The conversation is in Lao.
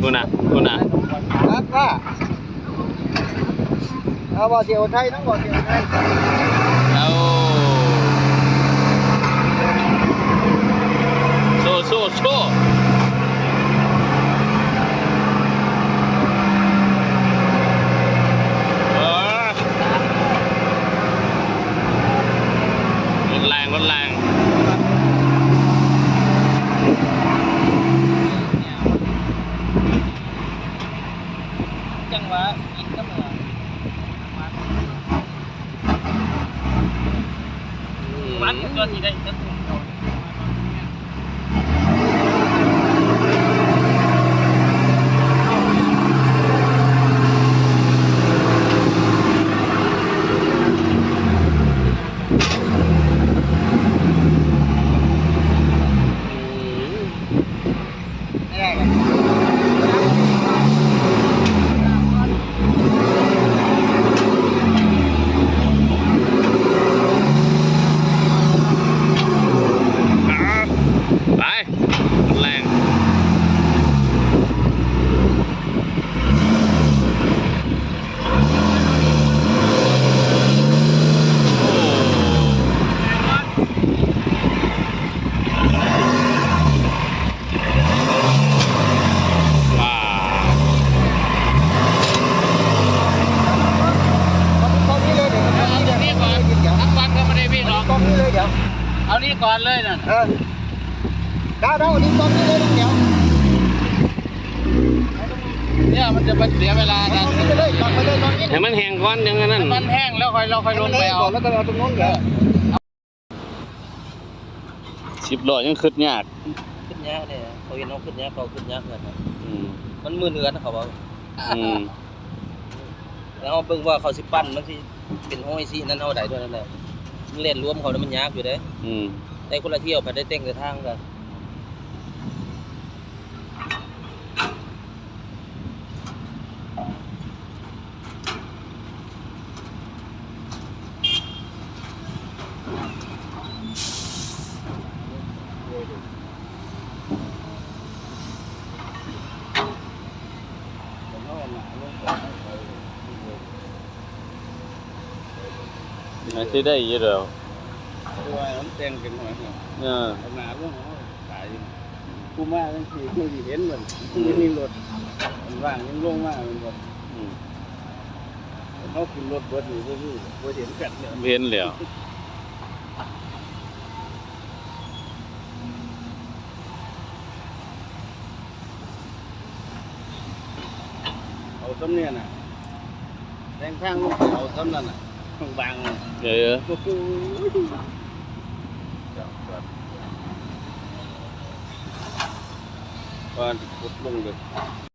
ພຸ້ນນະ ພຸ້ນນະ ຄັກວ່າ ເອົາ ບໍ່ສຽວໄທນຳ ບໍ່ສຽວໄທ ເອົາ ໂຊ ໂຊ ໂຊ ເອີ ລົດແລງ ລົດແລງ. ຈັງຫວະກິນກັບ ອືມ ມັນກໍຊິໄດ້ຈັກກຸ່ມເຂົາ. ໄປ ແລງ. ເອີ ດາວ ດາວ ເອົາດິນກ້ອນນີ້ເລີຍ ດຽວ ເນຍ ມັນຈະໄປເສຍເວລາກັນ ໃຫ້ມັນແຫ້ງກ່ອນ ຈັ່ງອັນນັ້ນ ໃຫ້ມັນແຫ້ງແລ້ວຄ່ອຍ ແລ້ວຄ່ອຍລົງໄປເອົາ ແລ້ວກໍເອົາຕົງນັ້ນ ເອີ ສິບລໍ້ຍັງຄຶດຍາກ ຄຶດຍາກເດ້ ເຂົາເຫັນເຮົາຄຶດຍາກ ເຂົາຄຶດຍາກເກີນ ອືມ ມັນໝື່ນເຮືອນ ເຂົາເວົ້າ ອືມ ແລ້ວເຮົາເບິ່ງວ່າເຂົາຊິປັ້ນ ມັນຊິເປັນຮ້ອຍຊີ້ ນັ້ນເຮົາໄດ້ຕົວນັ້ນແຫຼະ ມັນແລ່ນລວມເຂົາ ມັນຍາກຢູ່ເດ້ ອືມ ໄດ້ຄົນລະທ່ຽວ ພັດໄດ້ແຕ່ງແຕ່ທາງກະ ໜ້າຊິໄດ້ຢູ່ດອກ ແຕ່ວ່າມັນແຕ່ງຈັກໜ້ອຍ ເອີ ເອົາໜ້າລົງ ເຮົາຕາຍຢູ່ ຜູ້ມາຈັ່ງຊີ້ຄືຊິເຫັນມັນ ອືມ ມີລົດ ມັນວ່າງຍັງລົງມາແມ່ນບໍ່ ອືມ ເຮົາຂຶ້ນລົດເບິດນີ້ ບໍ່ມີ ບໍ່ເຫັນກັນເລີຍ ເຫັນແລ້ວ. ເອົາສ່ຳນີ້ນະ ແບ່ງທາງລົງໄປເອົາສ່ຳນັ້ນນະ ບາງ ເອີ ໂອ້ໂຫ ກ່ອນກົດລົງເລີຍ.